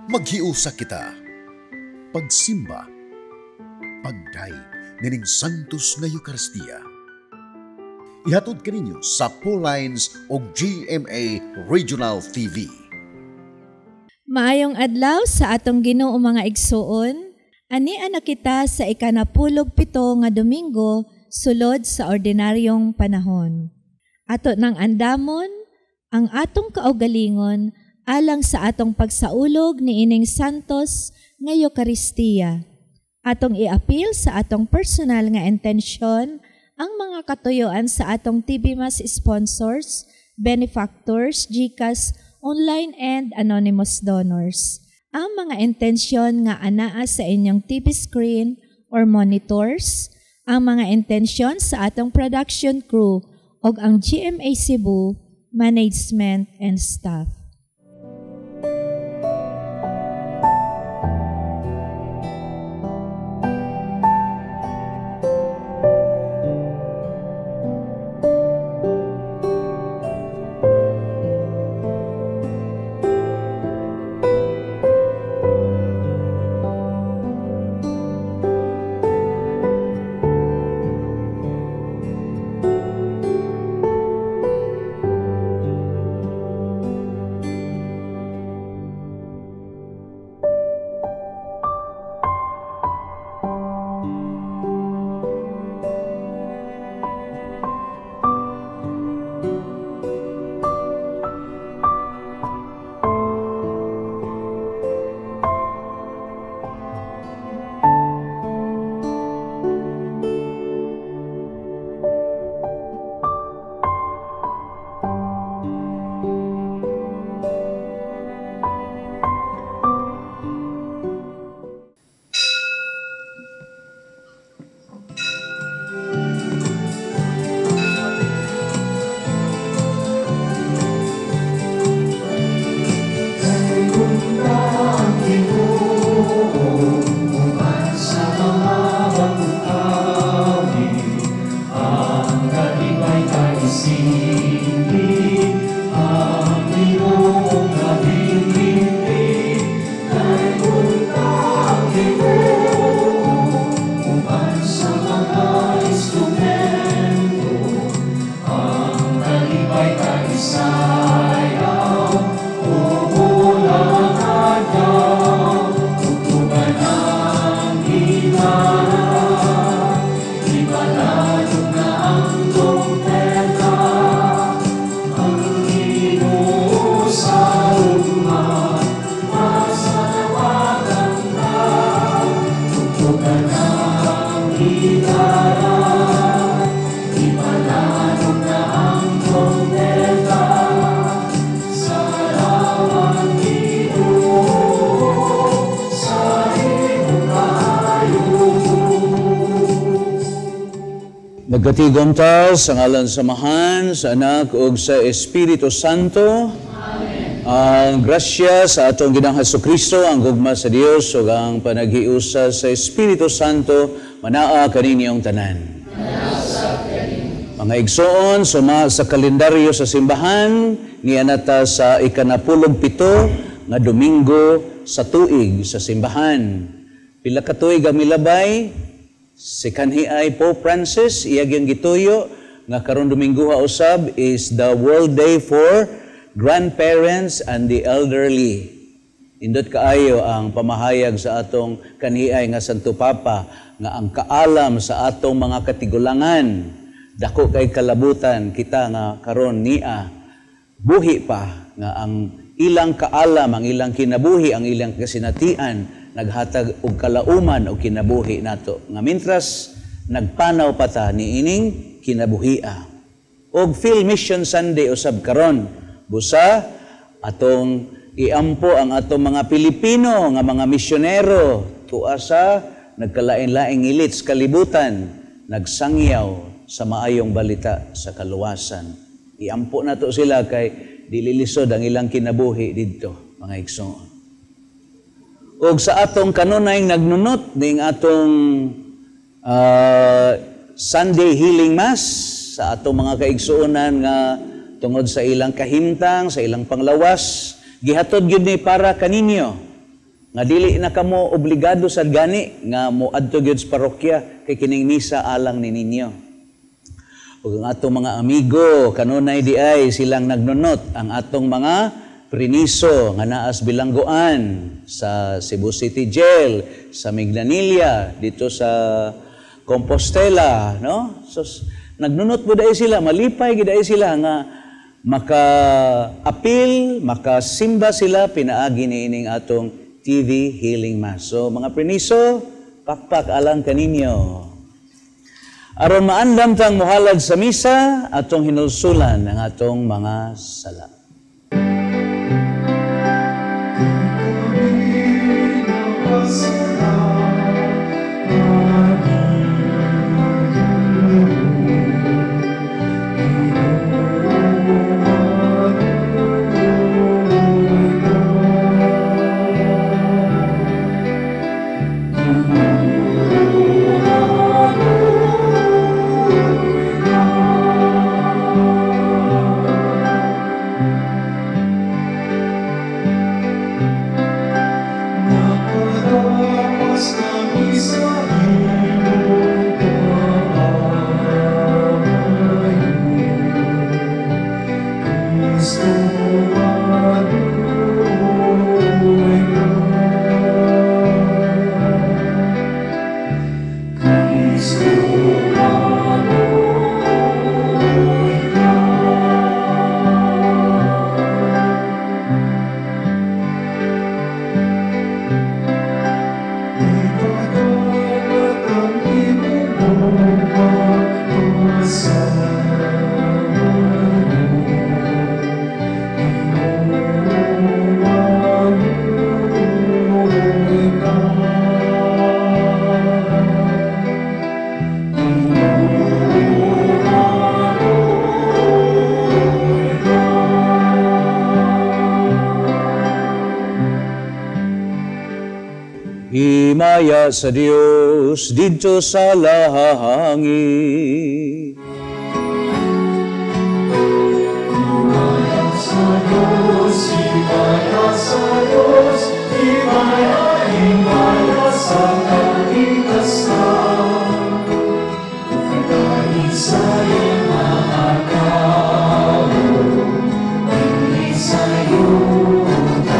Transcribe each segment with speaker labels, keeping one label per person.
Speaker 1: Maghiusa kita. Pagsimba. Pagdayeg nining Santos nga Eucharistia. Ihatod kaninyo sa Paulines o GMA Regional TV.
Speaker 2: Maayong adlaw sa atong Ginoo, mga igsuon. Ania na kita sa 17 nga Domingo sulod sa ordinaryong panahon. Ato nang andamon ang atong kaugalingon alang sa atong pagsaulog niining Santos nga Eucharistia. Atong iapil sa atong personal nga intensyon ang mga katuyuan sa atong TV Mass sponsors, benefactors, GCash, online and anonymous donors. Ang mga intensyon nga anaa sa inyong TV screen or monitors, ang mga intensyon sa atong production crew ug ang GMA Cebu management and staff.
Speaker 3: Nagkatigom ta sa ngalan sa Amahan, sa Anak ug sa Espiritu Santo. Amen. Ang grasya sa atong Ginoong Hesukristo, ang gugma sa Dios ug ang panaghiusa sa Espiritu Santo manaa kaninyong tanan. Mga igsoon, suma sa kalendaryo sa simbahan niya nata sa 17 nga Domingo sa tuig sa simbahan. Pila ka tuig ang milabay? Si kanhi ay Pope Francis, iyag yung gituyo, nga karon Domingo usab is the World Day for Grandparents and the Elderly. Indot kaayo ang pamahayag sa atong kanhi ay nga Santo Papa, nga ang kaalam sa atong mga katigulangan, dako kay kalabutan kita nga karon niya, buhi pa, nga ang ilang kaalam, ang ilang kinabuhi, ang ilang kasinatian, naghatag og kalauman o kinabuhi nato nga mintras nagpanaw pa ta niining kinabuhia. Og Phil Mission Sunday usab karon, busa atong iampo ang atong mga Pilipino nga mga misyonero tuwa sa nagkalain-laing ngilit sa kalibutan, nagsangyaw sa maayong balita sa kaluwasan. Iampo nato sila kay dili lisod ang ilang kinabuhi didto, mga igsoon. Og sa atong kanunay nagnunot ning atong Sunday Healing Mass sa atong mga kaigsuonan nga tungod sa ilang kahimtang, sa ilang panglawas, gihatod gyud ni para kaninyo. Nga dili na kamo obligado sad gani nga moadto gyud sa parokya kay kining misa alang ni ninyo. Ug ang atong mga amigo kanunay di ay silang nagnunot, ang atong mga priniso nga naas bilanggoan sa Cebu City Jail, sa Minglanilla, dito sa Compostela, no? So nagnunot mo dai sila, malipay gid ay sila nga maka-apil, makasimba sila pinaagi niining atong TV Healing Mass. So mga priniso, pakpak alang kaninyo. Aron maandam tang mohalad sa misa, atong hinulsulan ang atong mga sala. Himaya sa Dios didto sa langit.
Speaker 4: Himaya sa Dios, himaya sa Dios, himaya, himaya sa kaligtasan. Kadaysay mga tao, dinhi sa yuta.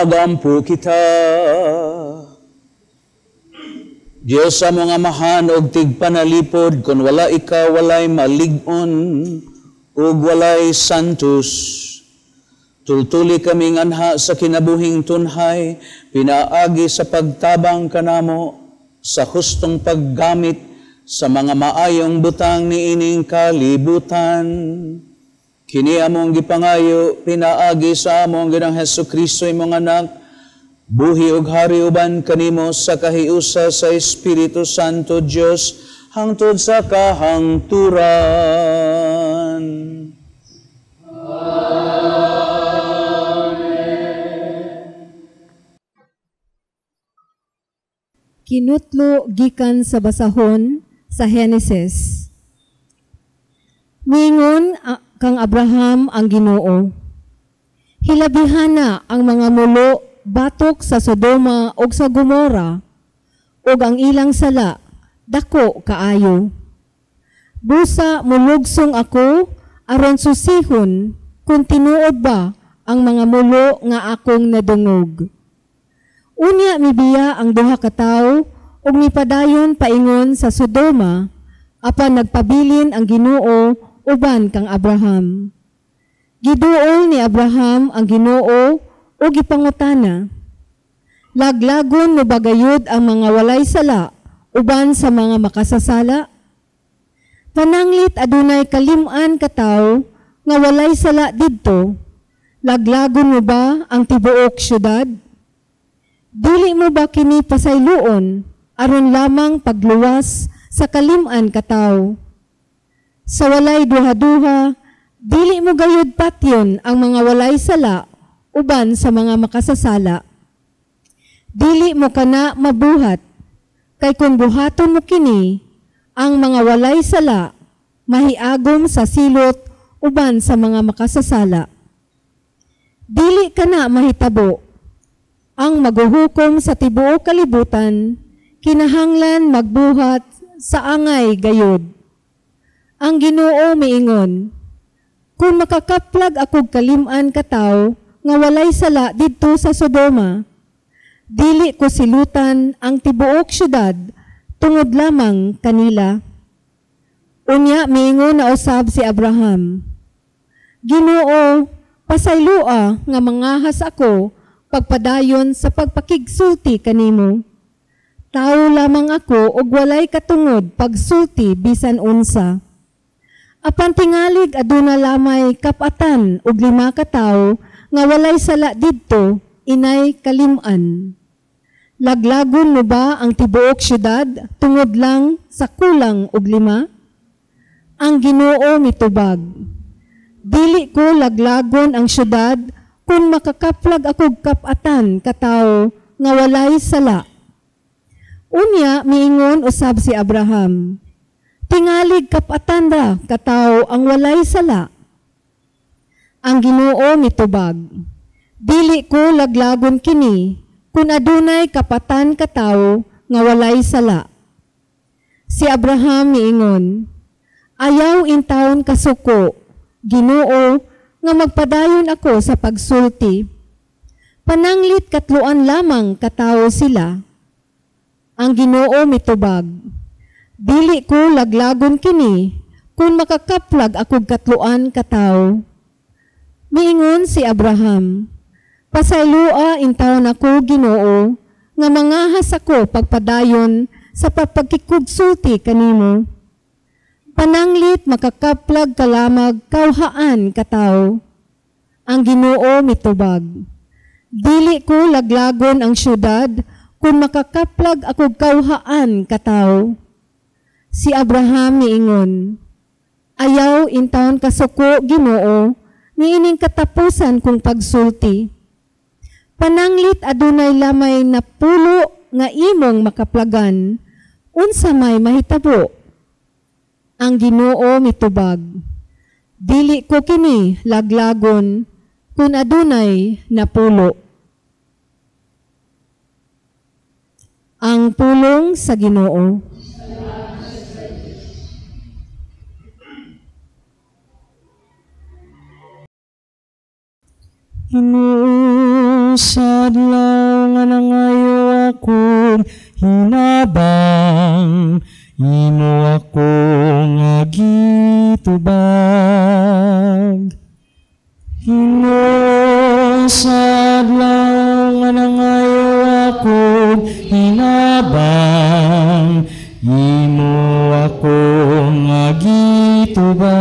Speaker 3: Magampo kita. Diyos among Amahan og tigpanalipod, kun wala ikaw walay malig-on ug walay santos. Tultuli kaming anha sa kinabuhing tunhay, pinaagi sa pagtabang kanamo sa hustong paggamit sa mga maayong butang niining kalibutan. Kini among gipangayo, pinaagi sa among Ginoong Hesukristo imong anak, buhi ug hari uban kanimo sa kahiusa sa Espiritu Santo Dios hangtod sa kahangturan.
Speaker 4: Amen.
Speaker 5: Kinutlo gikan sa basahon sa Henesis. Mingon kang Abraham ang Ginoo. Hilabihana ang mga mulo batok sa Sodoma og sa Gomora, og ang ilang sala dako kaayo. Busa mulugsong ako aron susihon kung tinuod ba ang mga mulo nga akong nadungog. Unya mibiya ang duha ka tawo ug mipadayon paingon sa Sodoma, apan nagpabilin ang Ginoo uban kang Abraham. Giduol ni Abraham ang Ginoo o gipangutana, laglagon mo bagayod ang mga walay sala uban sa mga makasasala? Pananglit adunay kalim-an ka tawo nga walay sala didto, laglagon mo ba ang tibuok syudad? Dili mo ba kini pasayloon aron lamang pagluwas sa kalim-an ka tawo? Sa walay duha-duha, dili mo gayud patyon ang mga walay sala uban sa mga makasasala. Dili mo kana mabuhat, kay kung buhaton mo kini, ang mga walay sala mahiagom sa silot uban sa mga makasasala. Dili kana mahitabo. Ang maguhukom sa tibuok kalibutan, kinahanglan magbuhat sa angay gayud. Ang Ginoo miingon, kung makakaplag akog kalim-an ka tawo nga walay sala didto sa Sodoma, dili ko silutan ang tibuok syudad tungod lamang kanila. Unya miingon na usab si Abraham, Ginoo, pasayloa nga mangahas ako pagpadayon sa pagpakigsulti kanimo. Tawo lamang ako og walay katungod pagsulti bisan unsa. Apan tingalig aduna lamay kapatan og 5 ka tawo nga walay sala didto, inay kalim-an. Laglagon mo ba ang tibuok syudad tungod lang sa kulang og 5? Ang Ginoo mitubag, dili ko laglagon ang syudad kung makakaplag akog kapatan katawo nga walay sala. Unya miingon usab si Abraham, tingalig kapatan ra katawo ang walay sala. Ang Ginoo mitubag, dili ko laglagon kini kung adunay kapatan katawo nga walay sala. Si Abraham miingon, ayaw intawon kasuko, Ginoo, nga magpadayon ako sa pagsulti. Pananglit katluan lamang katawo sila. Ang Ginoo mitubag, dili ko laglagon kini kung makakaplag akog katluan katawo. Miingon si Abraham, pasayloa intawon ako, Ginoo, nga mangahas ako pagpadayon sa pagpagkikugsulti kanimo. Pananglit makakaplag kalamag kawhaan katawo. Ang Ginoo mitubag, dili ko laglagon ang syudad kung makakaplag ako kawhaan katawo. Si Abraham miingon, ayaw intawon kasuko, Ginoo, niining katapusan kong pagsulti. Pananglit adunay lamay napulo nga imong makaplagan, unsa may mahitabo? Ang Ginoo mitubag, dili ko kini laglagon kung adunay napulo. Ang pulong sa Ginoo.
Speaker 4: Ginoo sa sa adlaw nga nangayo akong hinabang, imo akong gitubag. Ginoo, sa adlaw nga nangayo akong hinabang, imo akong gitubag.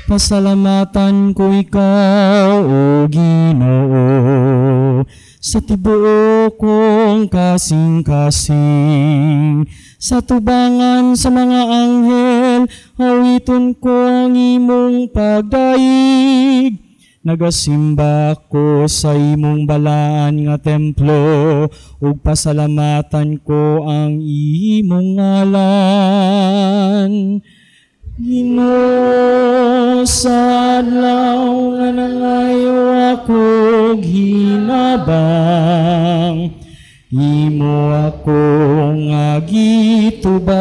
Speaker 4: Pasalamatan ko ikaw, O Ginoo, sa tibuok kong kasing-kasing. Sa tubangan sa mga anghel, awiton ko ang imong pagdaig. Nagasimba ko sa imong balaan nga templo, ug pasalamatan ko ang imong ngalan. Ginoo, sa adlaw nga nangayo akong hinabang, imo akong gitubag.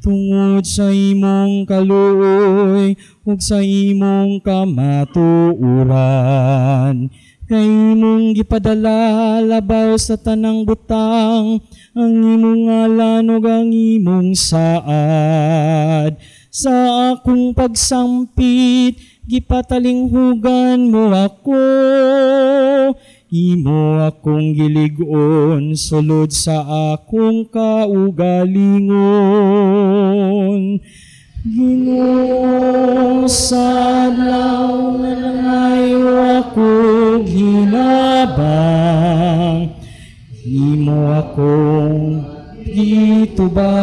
Speaker 4: Tungod sa imong kaluoy ug sa imong kamatuoran, kay imong gipadala labaw sa tanang butang ang imong ngalan ug ang imong saad. Sa akong pagsampit, gipatalinghugan mo ako. Imo akong gilig-on sulod sa akong kaugalingon. Ginoo, sa adlaw nga nangayo akong hinabang, imo akong gitubag.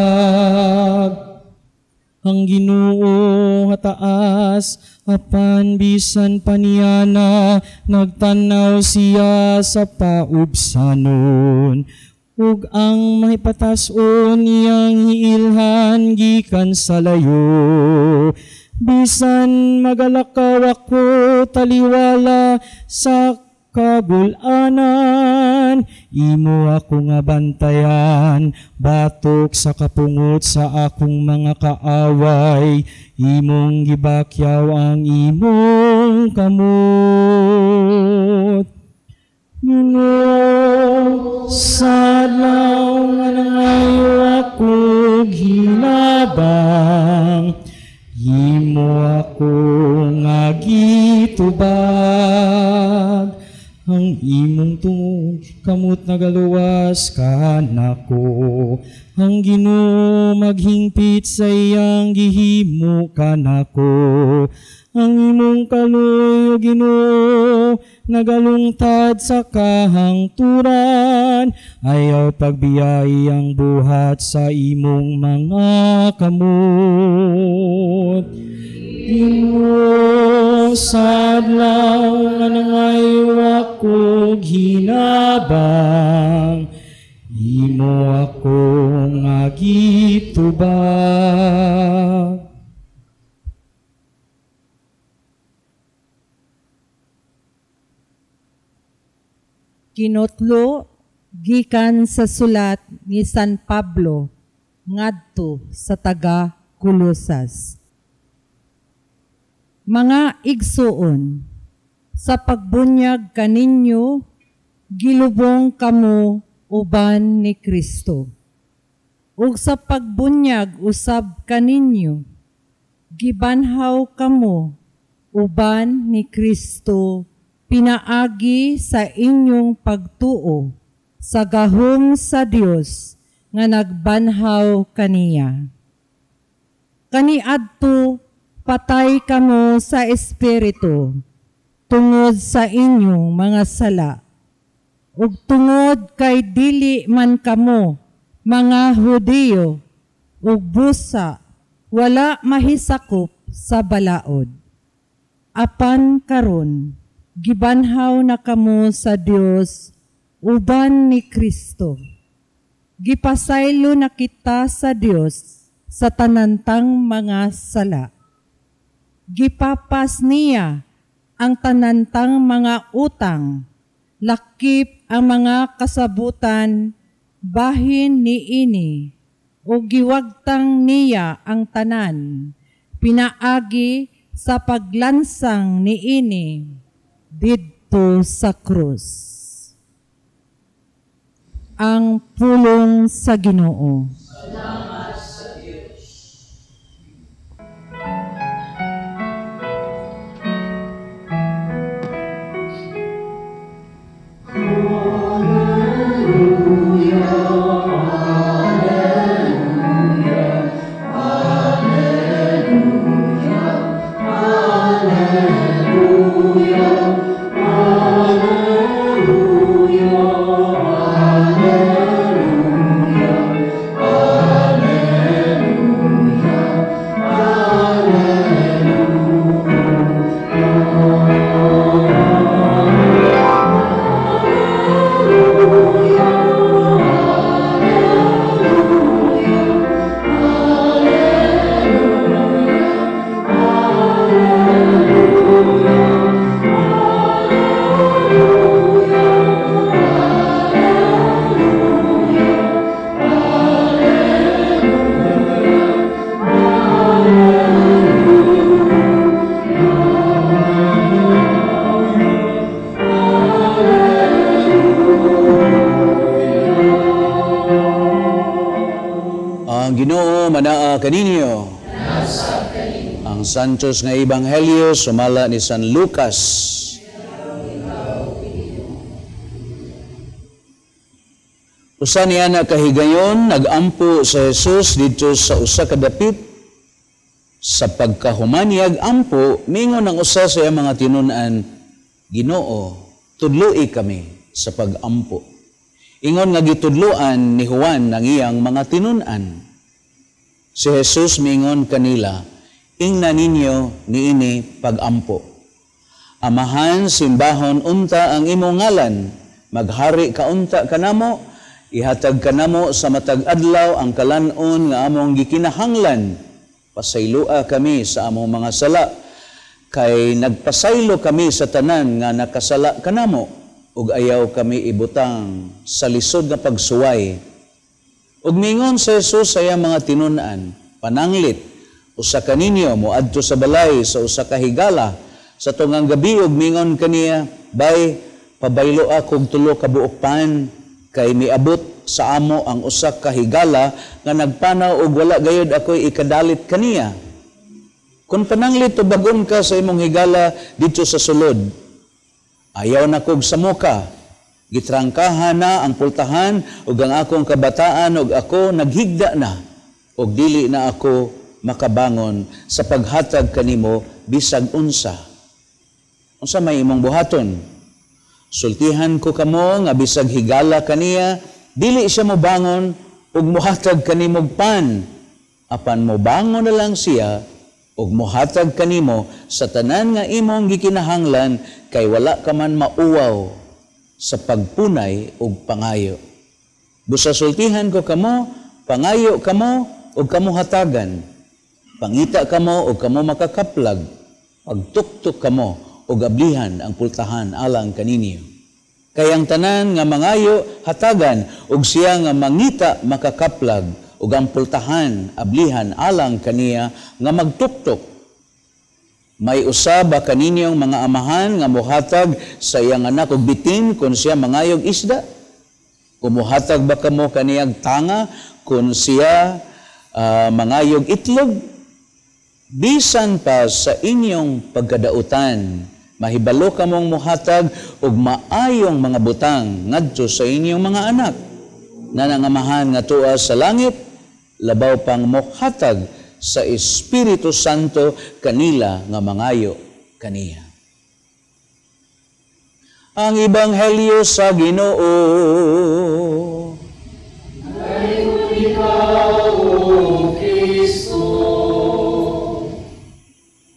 Speaker 4: Ang Ginoo hataas, apan bisan paniana, nagtanaw siya sa paubsanon. Ug ang mahipatas-on iyang hiilhan gikan sa layo. Bisan magalakaw ako taliwala sa kagulanan, imo ako nga bantayan, batok sa kapungot sa akong mga kaaway, imong gibakyaw ang imong kamot. Ginoo, sa adlaw nga nangayo akong hinabang, imo ako nga gitubag. Ang imong tungog kamot nagaluwas kanako. Ang Ginoo maghingpit sa iyang gihimo kanako. Ang imong kaluoy, o Ginoo, nagalungtad sa kahangturan. Ayaw pagbiyai ang buhat sa imong mga kamot. Ginoo, sa adlaw nga nangayo akong hinabang, imo akong gitubag.
Speaker 6: Kinotlo gikan sa sulat ni San Pablo ngadto sa taga Colosas. Mga igsuon, sa pagbunyag kaninyo, gilubong kamo uban ni Kristo. Ug sa pagbunyag usab kaninyo, gibanhaw kamo uban ni Kristo pinaagi sa inyong pagtuo sa gahom sa Dios nga nagbanhaw kaniya. Kaniadto patay kamo sa espiritu tungod sa inyong mga sala, ug tungod kay dili man kamo mga Hudiyo ug busa wala mahisakop sa balaod. Apan karon gibanhaw na kamo sa Dios uban ni Kristo. Gipasaylo na kita sa Dios sa tanantang mga sala. Gipapas niya ang tanantang mga utang, lakip ang mga kasabutan, bahin niini, o giwagtang niya ang tanan, pinaagi sa paglansang niini didto ngadto sa krus. Ang pulong sa Ginoo.
Speaker 3: Salamat sa Dios.
Speaker 7: Alleluia, alleluia, alleluia, alleluia, alleluia, alleluia, alleluia,
Speaker 3: Ang Ginoo manaa kaninyo. Ang Santos nga Ebanghelyo sumala ni San Lucas. Usa niya na kahigayon nagampo sa Jesus didto sa usa ka dapit. Sa pagkahuman niyag ampo, mingon ang usa sa iyang mga tinun-an, Ginoo, tudloi kami sa pagampo. Ingon nga gitudloan ni Juan ang iyang mga tinun-an. Si Jesus mingon kanila, ingna ninyo niini pagampo. Amahan, simbahon unta ang imong ngalan, maghari ka unta kanamo, ihatag kanamo sa matag adlaw ang kalan-on nga among gikinahanglan. Pasayloa kami sa among mga sala, kay nagpasaylo kami sa tanan nga nakasala kanamo, ug ayaw kami ibutang sa lisod nga pagsuway. Ug mingon sa Jesus sa iyang mga tinun-an, pananglit, usa kaninyo moadto sa balay sa usa ka higala sa tungang gabi, ug mingon kaniya, bay, pabaylo akog tulo ka buok pan, kay miabot sa amo ang usa ka higala nga nagpanaw og wala gayud ako'y ikadalit kaniya. Kun pananglit tubagon ka sa imong higala didto sa sulod, ayaw na kog samuka. Gitrangkahan na ang pultahan ug ang akong kabataan ug ako naghigda na, ug dili na ako makabangon sa paghatag kanimo bisag unsa. Unsa may imong buhaton? Sultihan ko kamo nga bisag higala kaniya, dili siya mobangon ug mohatag kanimog pan, apan mobangon na lang siya ug mohatag kanimo sa tanan nga imong gikinahanglan, kay wala ka man mauwaw sa pagpunay ug pangayo. Busa sultihan ko kamo, pangayo kamo ug kamo hatagan. Pangita kamo ug kamo makakaplag. Pagtuktok kamo ug ablihan ang pultahan alang kaninyo. Kay ang tanan nga mangayo hatagan, ug siya nga mangita makakaplag, ug ang pultahan ablihan alang kaniya nga magtuktok. May usa ba kaninyong mga amahan nga mohatag sa iyang anak og bitin kun siya mangayog isda? O mohatag ba kamo kaniyag tanga kun siya mangayog itlog? Bisan pa sa inyong pagkadautan, mahibalo kamong mohatag og maayong mga butang ngadto sa inyong mga anak. Na nangamahan nga tuwa sa langit, labaw pang mohatag sa Espiritu Santo kanila nga mangayo kaniya. Ang Ebanghelyo sa Ginoo.
Speaker 7: Dayon ikaw, O Kristo.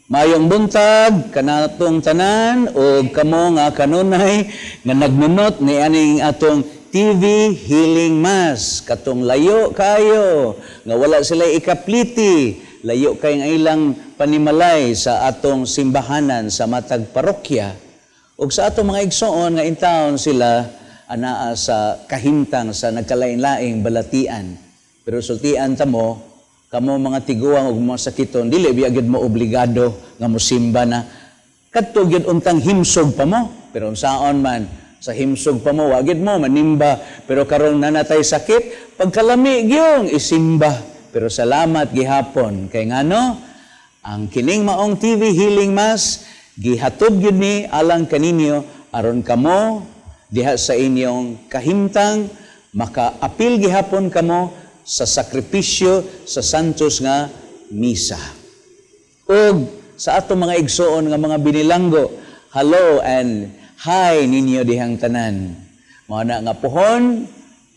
Speaker 3: Mayong buntag kanatong tanan og kamo nga kanunay nga nagnunot ni aning atong TV Healing Mass. Katong layo kayo nga wala sila ikapliti, layo kay nga ilang panimalay sa atong simbahanan sa matag parokya. Ug sa atong mga igsoon nga intawon sila anaa sa kahimtang sa nagkalain-laing balatian. Pero sultian ta mo, kamo mga tiguang ug mga sakiton, dili biya gyud mo obligado nga mosimba na Kadto gyud untang himsog pa mo, pero unsaon man sa himsog pa mo, wa gyud mo manimba, pero karong nanatay sakit, pagkalami gyung isimba. Pero salamat gihapon kay ngano ang kining maong TV Healing Mass gihatod gyud ni alang kaninyo aron kamo diha sa inyong kahimtang makaapil gihapon kamo sa sakripisyo sa Santos nga Misa. Ug sa atong mga igsoon nga mga binilanggo, hello and hi ninyo dihang tanan. Mao na nga pohon,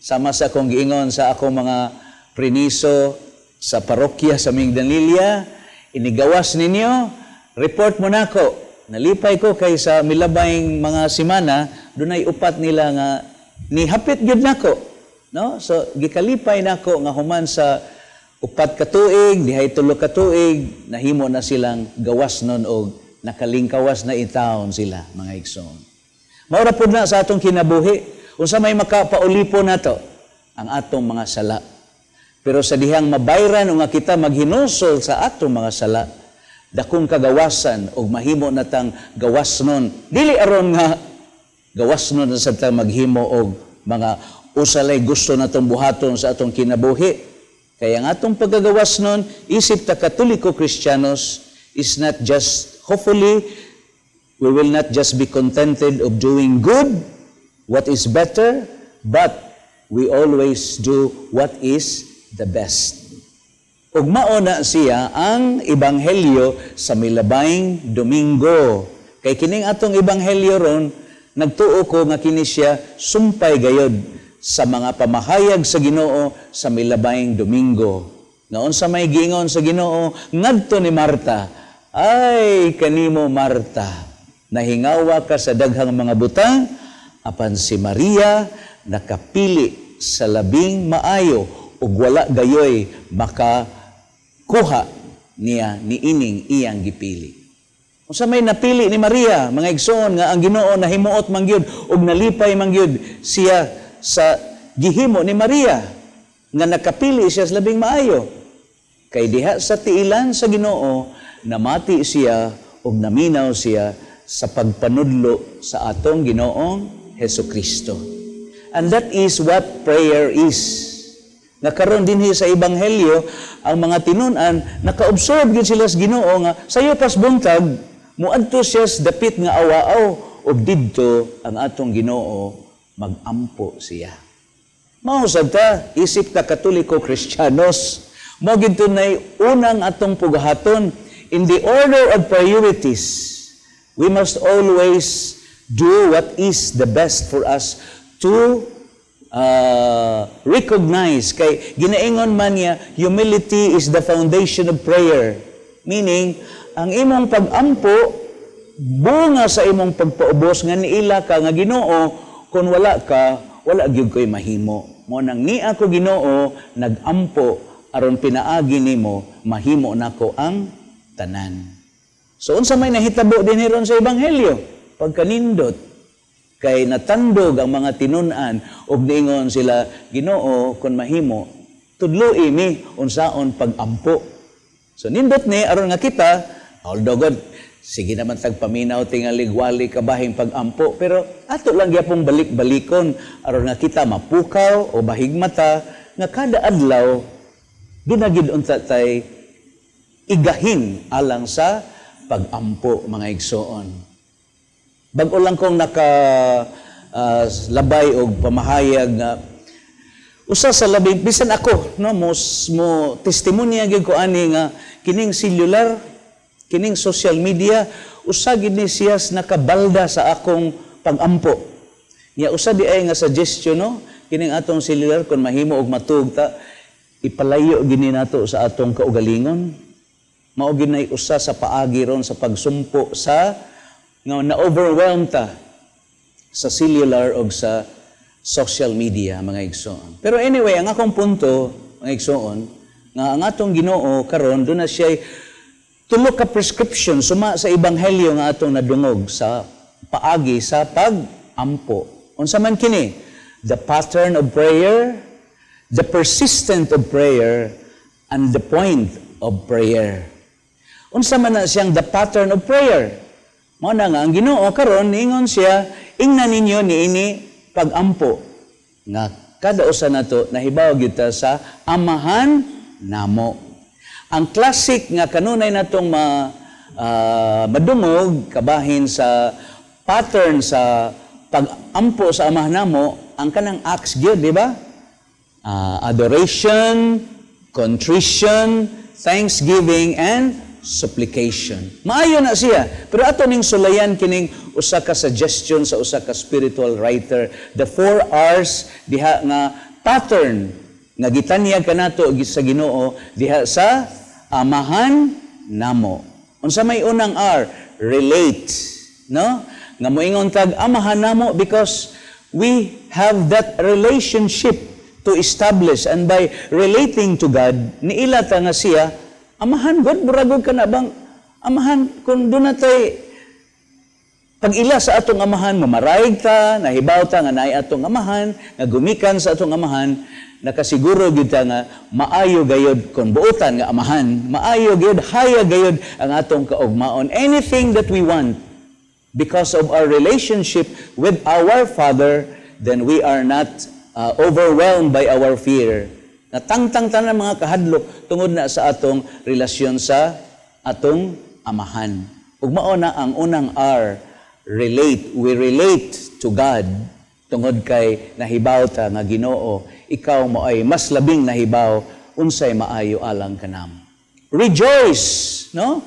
Speaker 3: sama sa akong giingon sa akong mga priniso sa parokya sa Mingdanilla, inigawas ninyo, report mo nako. Nalipay ko kay sa milabayng mga simana, dunay upat nila nga nihapit gyud nako. No? So gikalipay nako nga human sa 4 ka tuig, dihay 3 ka tuig, nahimo na silang gawas nun og nakalingkawas na intawon sila, mga igsoon. Maura pud na sa atong kinabuhi, unsa may makapaulipon nato ang atong mga sala. Pero sa dihang mabayran nga kita maghinusol sa atong mga sala, dakong kagawasan og mahimo natang gawas nun. Dili aron nga gawas nun sa ta maghimo og mga usalay gusto natong buhaton sa atong kinabuhi. Kaya ang atong pagkagawas nun, isip ta Katoliko Kristiyanos, is not just, hopefully, we will not just be contented of doing good, what is better, but we always do what is the best. Ug mao na siya ang ebanghelyo sa milabayng Domingo. Kay kining atong ebanghelyo ron, nagtuo ko nga kini siya sumpay gayod sa mga pamahayag sa Ginoo sa milabayng Domingo. Nga unsa may giingon sa Ginoo ngadto ni Marta, ay kanimo Marta, nahingawa ka sa daghang mga butang, apan si Maria nakapili sa labing maayo ug wala gayoy makakuha niya niining iyang gipili. Unsa may napili ni Maria, mga igsoon, nga ang Ginoo nahimuot man gyud ug nalipay man gyud siya sa gihimo ni Maria nga nakapili siya sa labing maayo. Kay diha sa tiilan sa Ginoo namati siya ug naminaw siya sa pagpanudlo sa atong Ginoong Hesukristo. And that is what prayer is. Nga karon dinhi sa ebanghelyo ang mga tinun-an naka-observe gyud sila sa Ginoo nga sayo pas buntag moadto siya sa dapit nga awaaw ug didto ang atong Ginoo magampo siya. Mao sad ta isip ta Katoliko Kristiyanos, mao gid tunay unang atong pugahaton in the order of priorities. We must always do what is the best for us to recognize. Kay ginaingon man niya, humility is the foundation of prayer. Meaning, ang imong pag-ampo, bunga sa imong pagpaubos nga niila ka nga Ginoo, kung wala ka, wala gyud ko'y mahimo. Mo nang niya ko Ginoo, nag-ampo, aron pinaagi nimo, mahimo nako ang tanan. So unsa may nahitabo din ron sa ebanghelyo? Pagkanindot, kay natandog ang mga tinun-an ug niingon sila, Ginoo, kung mahimo, tudloi mi unsaon pag-ampo. So nindot ni aron nga kita, although God, sige naman tagpaminaw tingali wali kabahing pag-ampo, pero ato lang gyapong balik-balikon aron nga kita mapukaw o mahigmata nga kada adlaw duna gid unta tay igahin alang sa pag-ampo, mga igsoon. Bag-o lang kong naka labay og pamahayag nga usa sa labing bisan ako no mo testimonya gyud ko ani nga kining cellular, kining social media, usa gid ni siya nakabalda sa akong pag-ampo. Nya usa di ay nga suggestion no, kining atong cellular kun mahimo og matuog ta, ipalayo gini nato sa atong kaugalingon. Mao gid nay usa sa paagi ron sa pagsumpo sa nga na-overwhelm ta sa cellular og sa social media, mga igsoon. Pero anyway, ang akong punto, mga igsoon, nga ang atong Ginoo karon doon na siya'y tulo ka prescription suma sa ebanghelyo nga atong nadungog sa paagi sa pag-ampo. Unsa man kini? The pattern of prayer, the persistent of prayer, and the point of prayer. Unsa man na siyang the pattern of prayer? Mao na nga ang Ginoo karon niingon siya, ingna ninyo niini pagampo nga kada usa nato nahibaw gyud ta sa Amahan namo. Ang classic nga kanunay natong madungog kabahin sa pattern sa pagampo sa Amahan namo, ang kanang acts gyud, di ba? Adoration, contrition, thanksgiving, and supplication. Maayo na siya. Pero ato ning sulayan kining usa ka suggestion sa usa ka spiritual writer, the four R's diha nga pattern nga gitanyag kanato sa Ginoo diha sa Amahan namo. Unsa may unang R? Relate, no? Nga moingon tag Amahan namo because we have that relationship to establish, and by relating to God, niila ta nga siya Amahan God, muragog ka na bang Amahan, kung doon natay pag-ila sa atong Amahan, mamaraig ta, nahibaw ta nga naay atong Amahan, nga gumikan sa atong Amahan, nakasiguro gyud ta nga maayo gayod kon buotan nga Amahan, maayo gayod, haya gayod ang atong kaugmaon. Anything that we want, because of our relationship with our Father, then we are not overwhelmed by our fear. Natangtang tanan mga kahadlok tungod na sa atong relasyon sa atong Amahan. Ug mao na ang unang R, relate. We relate to God tungod kay nahibaw ta nga Ginoo, ikaw mo ay mas labing nahibaw unsay maayo alang kanamo. Rejoice, no?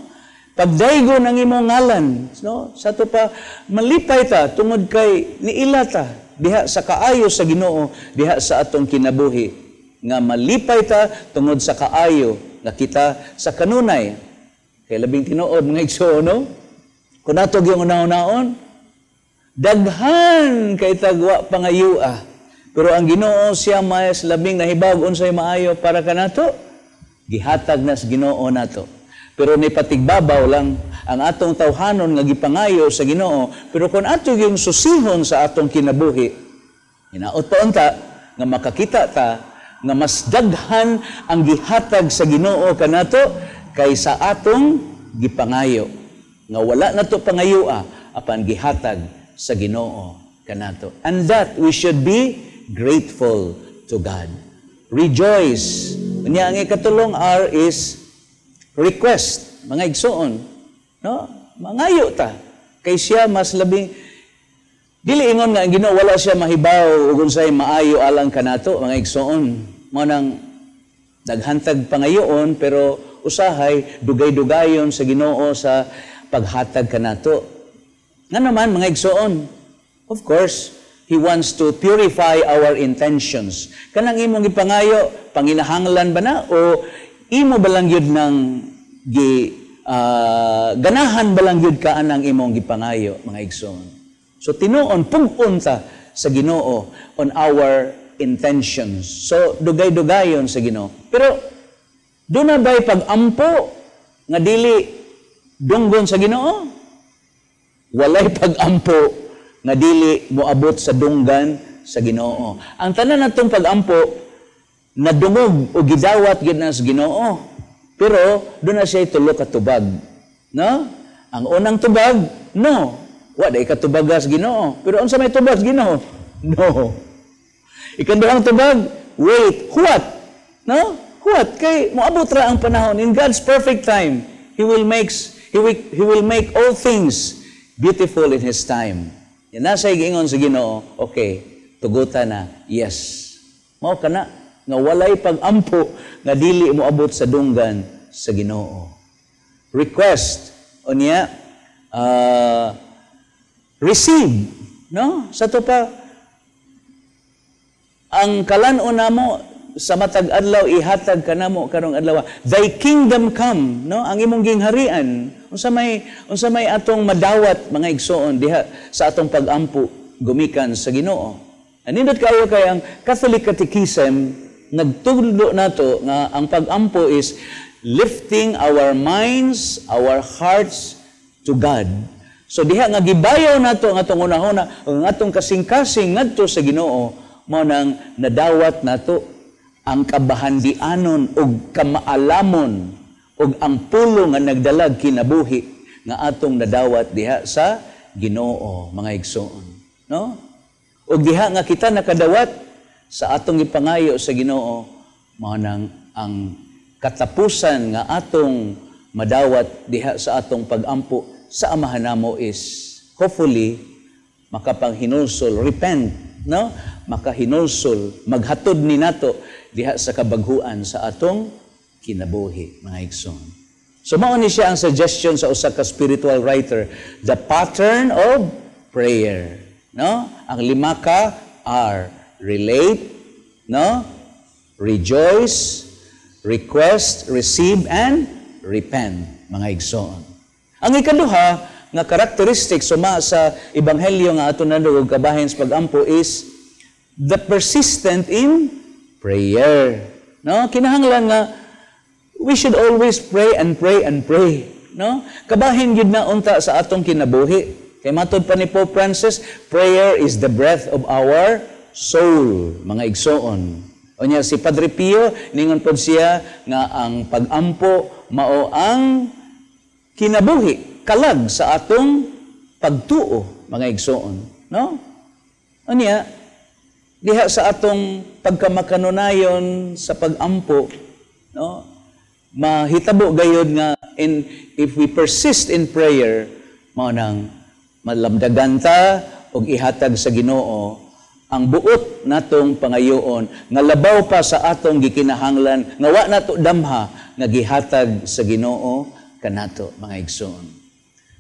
Speaker 3: Pagdaygo ng imong ngalan, no? Sa to pa malipay ta tungod kay niila ta diha sa kaayo sa Ginoo diha sa atong kinabuhi, nga malipay ta tungod sa kaayo nga kita sa kanunay. Kay labing tinuod, mga igsoon, no? Kung nato gyung una-unaon, daghan kay tagwa pangayua. Pero ang Ginoo siya mas labing nahibag unsay maayo para kanato, gihatag na sa Ginoo nato. Pero ni patigbabaw lang ang atong tawhanon nga gipangayo sa Ginoo, pero kung ato yung susihon sa atong kinabuhi, hinaot pa unta nga makakita ta nga mas daghan ang gihatag sa Ginoo kanato kaysa atong gipangayo. Nga wala nato pangayua apan gihatag sa Ginoo kanato. And that we should be grateful to God. Rejoice. Unya ang ikatulong R is request, mga igsoon, no? Mangayo ta kay siya mas labing dili ingon nga ang Ginoo wala siya mahibaw ug unsay maayo alang kanato, mga igsoon. Mao nang daghantag pangayoon, pero usahay dugay-dugayon sa Ginoo sa paghatag kanato. Nga naman, mga igsoon, of course, He wants to purify our intentions. Kanang imong gipangayo, panginahanglan ba na o imo ba lang yun ng ganahan ba lang yun ka anang imong gipangayo, mga igsoon? So tinuon, pug-on ta sa Ginoo on our intentions. So dugay-dugayon sa Ginoo. Pero doon na ba'y pag-ampo nga dili dunggon sa Ginoo? Walay pag-ampo nga dili moabot sa dunggan sa Ginoo. Ang tanan natong pag-ampo nadungog o gidawat gyud na sa Ginoo. Pero doon na siya tulo ka tubag, no? Ang unang tubag, no. Wa day katubag sa Ginoo. Pero unsa may tubag sa Ginoo? No. Ikaduhang tubag, wait, what? No? What? Kay moabot ra ang panahon in God's perfect time. He will make all things beautiful in His time. Yan nasa giingon sa Ginoo, okay, tugutan na, yes. Mao kana nga walay pag-ampo nga dili moabot sa dunggan sa Ginoo. Request unya, receive, no? Sa to pa ang kalan-on namo sa matag adlaw, ihatag kanamo karong adlaw. Thy kingdom come, no? Ang imong gingharian. Unsa may atong madawat, mga igsoon, diha sa atong pag-ampo gumikan sa Ginoo? Anindot kaayo kay ang Catholic Catechism nagtudlo nato nga ang pag-ampo is lifting our minds, our hearts to God. So diha nga gibayaw nato ang atong hunahuna, ang atong kasing-kasing ngadto sa Ginoo, mao nang nadawat nato ang kabahandianon ug kamaalamon ug ang pulong nga nagdalag kinabuhi. nga atong nadawat diha sa Ginoo, mga igsoon, no? Ug diha nga kita nakadawat sa atong gipangayo sa Ginoo, mao nang ang katapusan nga atong madawat diha sa atong pagampo sa Amahan namo is hopefully makapanghinulsol, repent, no? Makahinulsol, maghatod ni nato diha sa kabaghuan sa atong kinabuhi, mga igsoon. So mao ni siya ang suggestion sa usa ka spiritual writer, the pattern of prayer, no? Ang lima ka R: relate, no? Rejoice, request, receive, and repent, mga igsoon. Ang ikaduha nga characteristic suma sa ebanghelyo nga ato nadungog kabahin sa pagampo is the persistent in prayer. No? Kinahanglan nga we should always pray and pray and pray, no? Kabahin gyud na unta sa atong kinabuhi. Kay matod pa ni Pope Francis, prayer is the breath of our soul, mga igsoon. Unya si Padre Pio, ningon pod siya nga ang pagampo mao ang kinabuhi, kalag sa atong pagtuo, mga igsoon, no? Unya diha sa atong pagkamakanunayon sa pagampo, no? Mahitabo gayod nga if we persist in prayer, mao nang malamdagan ta og ihatag sa Ginoo ang buot natong pangayoon nga labaw pa sa atong gikinahanglan nga wa nato damha nga gihatag sa Ginoo kanato, mga igsoon.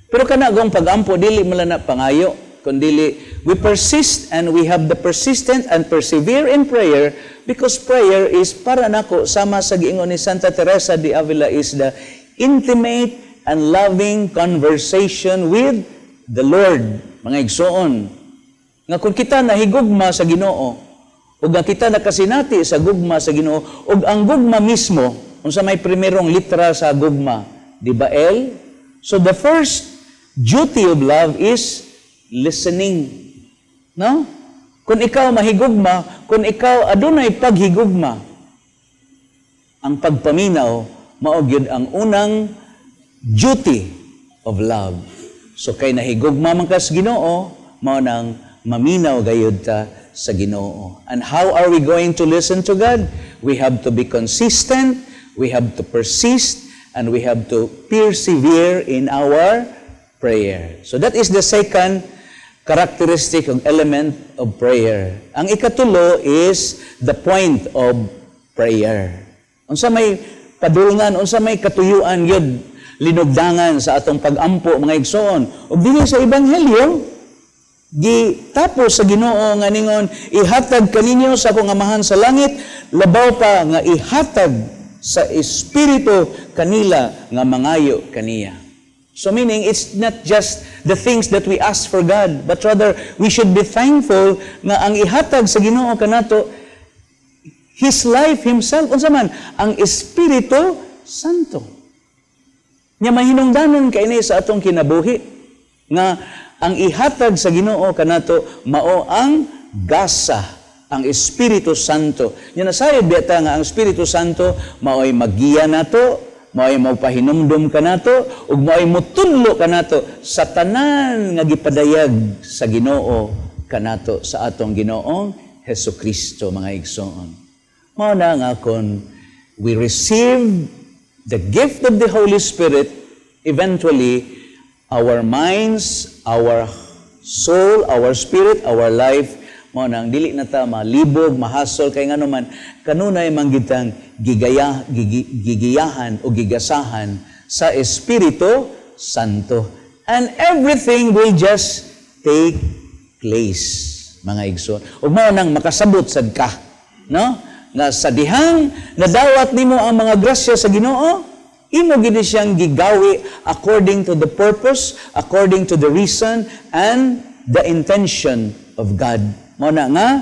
Speaker 3: Pero kana gong pagampo, dili man lang na pangayo, kundili we persist and we have the persistent and persevere in prayer because prayer is, para nako, sama sa giingon ni Santa Teresa de Avila, is the intimate and loving conversation with the Lord, mga igsoon. Nga kung kita nahigugma sa Ginoo ug nga kita nakasinati sa gugma sa Ginoo ug ang gugma mismo, unsa may primerong litra sa gugma, di ba L? So the first duty of love is listening, no? Kung ikaw mahigugma, kung ikaw adunay paghigugma, ang pagpaminaw mao gyud ang unang duty of love. So kay nahigugma man kas Ginoo, mao nang maminaw gayud ta sa Ginoo. And how are we going to listen to God? We have to be consistent, we have to persist, and we have to persevere in our prayer. So that is the second characteristic of element of prayer. Ang ikatulo is the point of prayer. Unsa may padulngan, unsa may katuyuan gyud, linugdangan sa atong pagampo, mga igsoon? Ug dinhi sa ebanghelyo, gitapos sa Ginoo nga ningon, "Ihatag kaninyo sa akong Amahan sa langit labaw pa nga ihatag sa Espiritu kanila nga mangayo kaniya." So meaning, it's not just the things that we ask for God, but rather we should be thankful nga ang ihatag sa Ginoo kanato, His life Himself. Unsa man? Ang Espiritu Santo. Nya mahinungdanon kay ni sa atong kinabuhi nga ang ihatag sa Ginoo kanato mao ang gasa, ang Espiritu Santo. Nya nasayod biya ta nga ang Espiritu Santo mao'y maggiya nato, mao'y mapahinumdum kanato, ug mao'y mutudlo kanato sa tanan nga gipadayag sa Ginoo kanato sa atong Ginoong Hesus Kristo, mga igsoon. Mao na nga kon we receive the gift of the Holy Spirit, eventually our minds, our soul, our spirit, our life, mao nang dili na ta malibog, mahasol, kay ngano man kanunay man gitang gigiyahan o gigasahan sa Espiritu Santo. And everything will just take place, mga igsoon. Ug mao nang makasabot sad ka, no? Nga sa dihang nadawat nimo ang mga grasya sa Ginoo, imo gid siyang gigawi according to the purpose, according to the reason and the intention of God. Mao na nga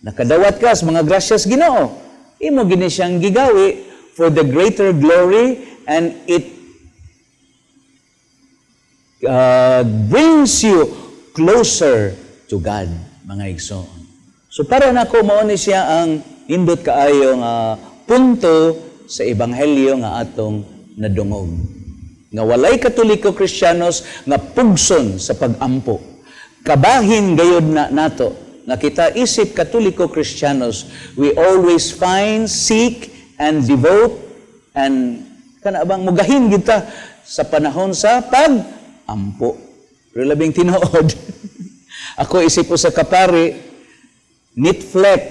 Speaker 3: nakadawat ka sa mga grasyas Ginoo, imo gid siyang gigawi for the greater glory, and it brings you closer to God, mga igsoon. So para nako, mao ni siya ang nindot kaayo nga punto sa ebanghelyo nga atong nadungog. Nga walay Katoliko Kristiyanos nga pugson sa pag-ampo. Kabahin gayod na nato nga kita isip Katoliko Kristiyanos, we always find, seek, and devote, and kana bang mugahin kita sa panahon sa pag-ampo. Pero labing tinuod, ako isip ko sa kapari, Netflix,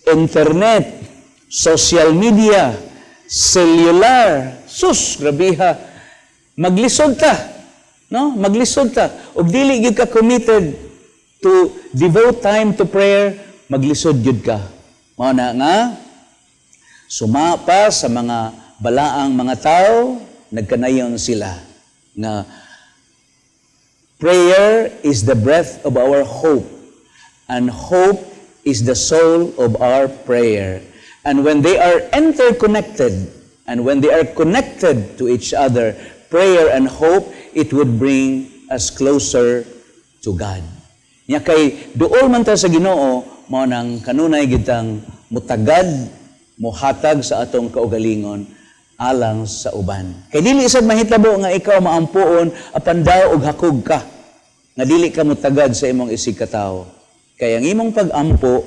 Speaker 3: internet, social media, cellular, sus, grabiha. Maglisod ta, no? Maglisod ta. Og dili gyud ka committed to devote time to prayer, maglisod gyud ka. Mao na nga suma pa sa mga balaang mga tao, nagkanayon sila nga prayer is the breath of our hope, and hope is the soul of our prayer. And when they are interconnected, and when they are connected to each other, prayer and hope, it would bring us closer to God. Nya kay duol man ta sa Ginoo, mao nang kanunay gitang mutagad, mohatag sa atong kaugalingon alang sa uban. Kay dili sad mahitabo nga ikaw maampuon apan daw og hakog ka, nga dili ka mutagad sa imong isig katawo. Kay ang imong pag-ampo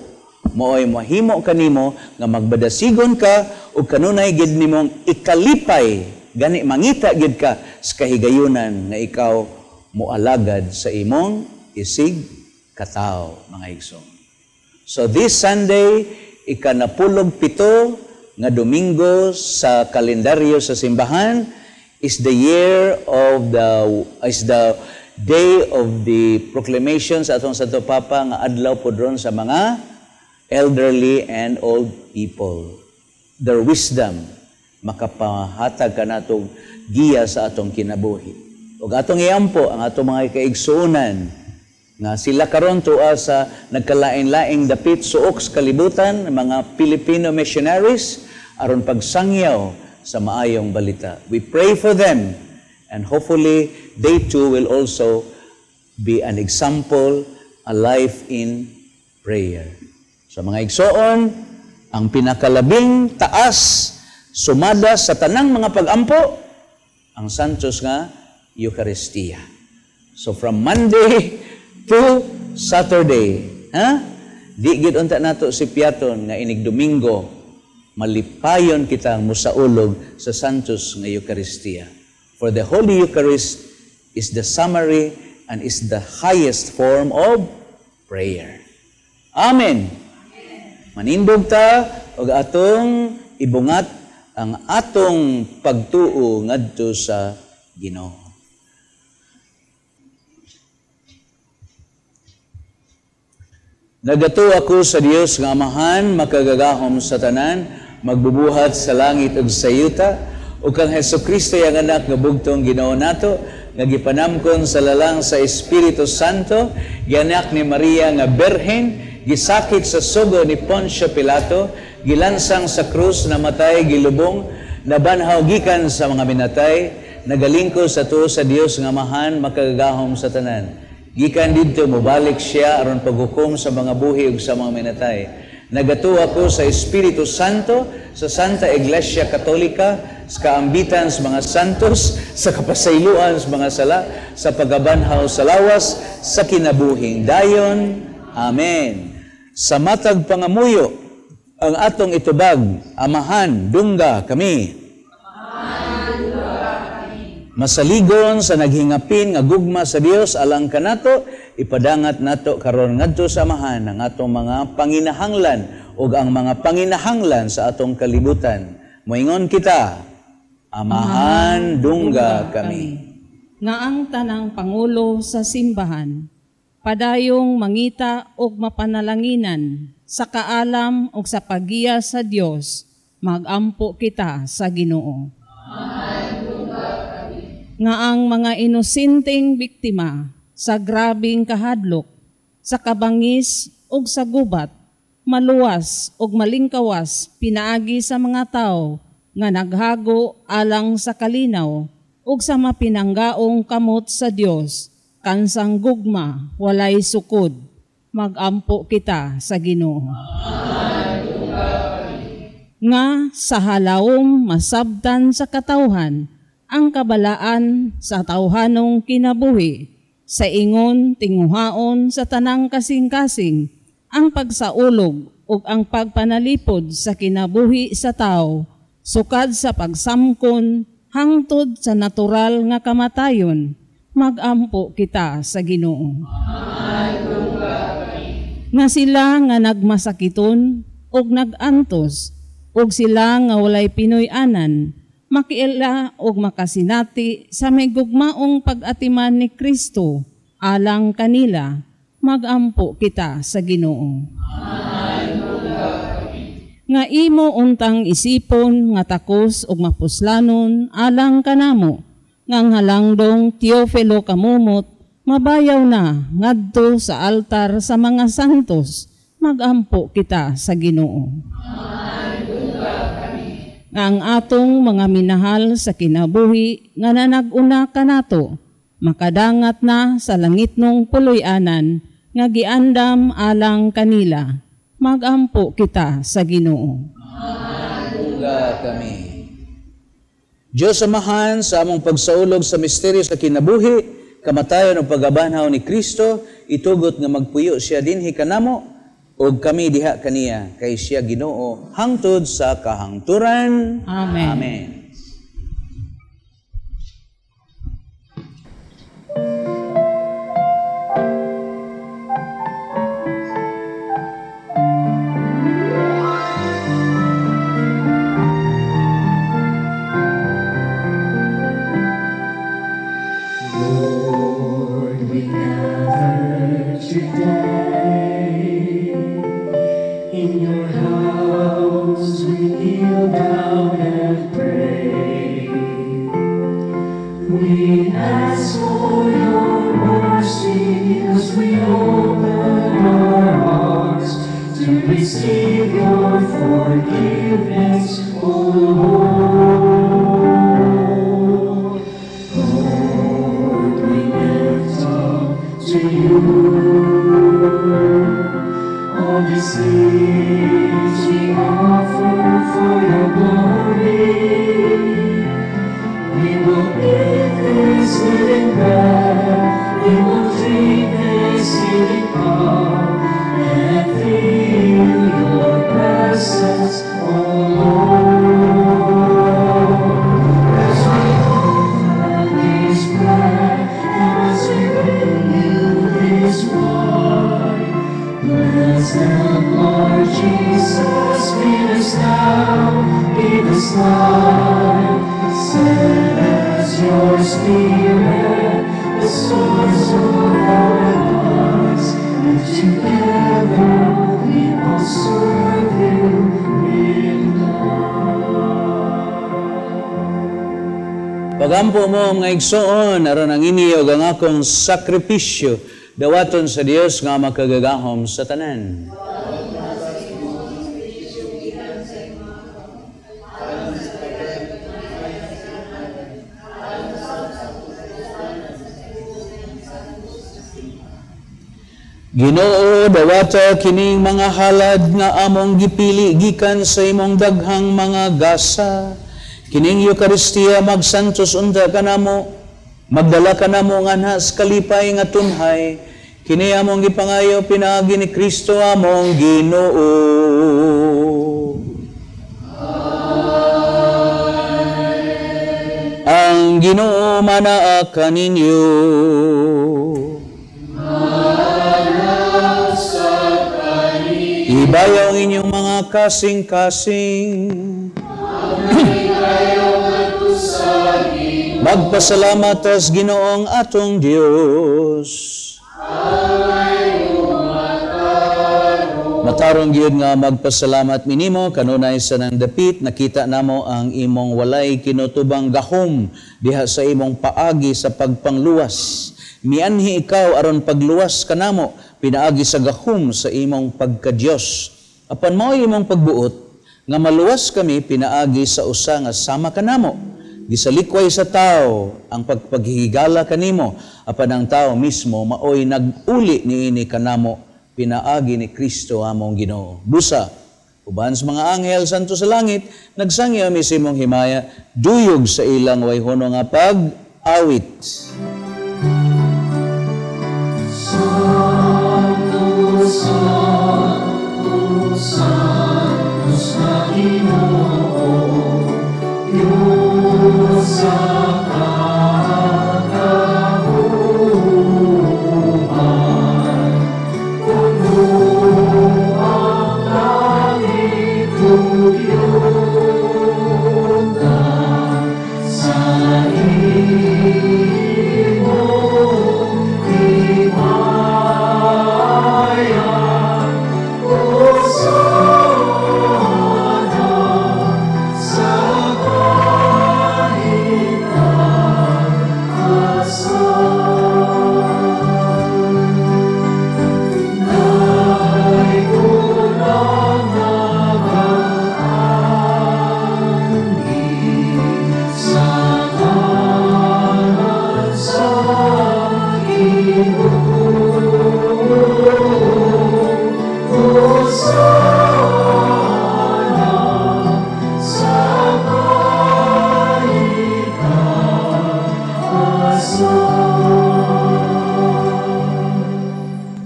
Speaker 3: maoy mahimo kanimo nga magbadasigon ka ug kanunay gid nimong ikalipay, gani mangita gid ka sa kahigayunan nga ikaw moalagad sa imong isig katawo, mga igsoon. So this Sunday, 17 nga Domingo sa kalendaryo sa simbahan, is the year of the is the day of the proclamation sa atong Santo Papa nga adlaw podron sa mga elderly and old people. Their wisdom makapahatag kanatong giya sa atong kinabuhi. Ug atong iampo ang atong mga kaigsuonan nga sila karon tuwa sa nagkalain-laing dapit suok sa kalibutan, mga Filipino missionaries aron pagsangyaw sa maayong balita. We pray for them, and hopefully they too will also be an example, a life in prayer. So mga igsoon, ang pinakalabing taas sumada sa tanang mga pag-ampo, ang Santos nga Eucharistia. So from Monday to Saturday, ha? Di gid unta nato si Piaton nga inig Domingo malipayon kitang musaulog sa Santos nga Eucharistia. For the Holy Eucharist is the summary and is the highest form of prayer. Amen. Manindog ta og atong ibungat ang atong pagtuo ngadto sa Ginoo. Nagatuo ako sa Dios nga Amahan, makagagahom sa tanan, magbubuhat sa langit ug sa yuta, ug kang Hesukristo iyang anak nga bugtong Ginoo nato, nga gipanamkon sa lalang sa Espiritu Santo, gianak ni Maria nga birhen, gisakit sa sugo ni Poncio Pilato, gilansang sa krus, namatay, gilubong, nabanhaw gikan sa mga minatay, nagalingkod sa tuo sa Dios nga Amahan, makagagahom sa tanan. Gikan didto mobalik siya aron paghukom sa mga buhi ug sa mga minatay. Nagatuo ako sa Espiritu Santo, sa Santa Iglesia Katolika, sa kaambitan sa mga santos, sa kapasayloan sa mga sala, sa pagabanhaw sa lawas, sa kinabuhing dayon. Amen. Sa matag pangamuyo, ang atong itubag, Amahan, dungga kami. Masaligon sa naghingapin nga gugma sa Dios alang kanato, ipadangat nato karon ngadto sa Amahan ang atong mga panginahanglan ug ang mga panginahanglan sa atong kalibutan. Moingon kita, Amahan, dungga kami.
Speaker 8: Nga ang tanang pangulo sa simbahan, padayong mangita og mapanalanginan sa kaalam ug sa paggiya sa Dios, magampo kita sa Ginoo. Nga ang mga inosenteng biktima sa grabing kahadlok, sa kabangis ug sa gubat, maluwas ug malingkawas pinaagi sa mga tao nga naghago alang sa kalinaw ug sa mapinanggaong kamot sa Dios, kansang gugma walay sukod, magampo kita sa Ginoo. Nga sa halawom masabtan sa katawhan ang kabalaan sa tawhanong kinabuhi, sa ingon tinguhaon sa tanang kasing-kasing, ang pagsaulog ug ang pagpanalipod sa kinabuhi sa tao, sukad sa pagsamkon hangtod sa natural nga kamatayon, magampo kita sa Ginoo. Nga sila nga nagmasakiton ug nagantos, ug sila nga walay Pinoy-anan, makiila ug makasinati sa may gugmaong pag-atiman ni Kristo alang kanila, magampo kita sa Ginoo. Nga imo untang isipon nga takos ug mapuslanon alang kanamo, nga ang halangdong Teofilo Kamumot mabayaw na ngadto sa altar sa mga santos, magampo kita sa Ginoo. Nga ang atong mga minahal sa kinabuhi nga nanag-una kanato, makadangat na sa langitnong puloy-anan nga giandam alang kanila, magampo kita sa Ginoo.
Speaker 3: Magampo kami. Diyos Amahan, sa among pagsaulog sa misteryo sa kinabuhi, kamatayon o pagabanhaw ni Kristo, itugot nga magpuyo siya dinhi kanamo ug kami diha kaniya, kay siya Ginoo hangtod sa kahangturan.
Speaker 8: Amen.
Speaker 3: Amen.
Speaker 7: Lord, we gather today. In your house we kneel down and pray. We ask for your mercy as we open our hearts to receive your forgiveness, O Lord. Lord, we lift up to you all these gifts we offer for your glory. We will eat this living bread, we will drink this healing cup, and feel your presence, O Lord. As we offer this bread, and as we bring you this wine, bless them, Lord Jesus, lead us now, give us life. Send us your Spirit, the source of our lives, and together we will serve you with love.
Speaker 3: Pagampo mo mga igsoon, aron ang inyo ang akong sakripisyo, dawaton sa Dios nga makagagahom sa tanan. Ginoo, dawata kining mga halad nga among gipili gikan sa imong daghang mga gasa. Kining Eukaristiya magsantos unta kanamo, magdala kanamo nganha sa kalipay nga tunhay. Kini among gipangayo pinaagi ni Kristo among Ginoo. Amen. Ang Ginoo manaa kaninyo. Ibayaw ang inyong mga kasing-kasing. Magpasalamat tas Ginoong atong Dios. Matarong gyud nga magpasalamat minimo kanunay sa nang dapit nakita namo ang imong walay kinutubang gahom diha sa imong paagi sa pagpangluwas. Mianhi ikaw aron pagluwas kanamo pinaagi sa gahom sa imong pagka-Dios. Apan mao'y imong pagbuot nga maluwas kami pinaagi sa usa nga sama kanamo. Gisalikway sa tao ang pagpaghigala kanimo, apan ang tao mismo maoy nag-uli niini kanamo pinaagi ni Kristo among Ginoo. Busa, Uban sa mga anghel santo sa langit, nagsangya mi sa imong himaya, duyog sa ilang wayhono nga pag-awit.
Speaker 7: Santo, Santo, Santo sa Ginoo, Diyos sa katapuhan, puno ang langit ug yuta sa imong himaya. Hosana sa kahintaasan. Daygon ang nagaanggi sa ngalan sa Ginoo. Hosana sa kahintaasan.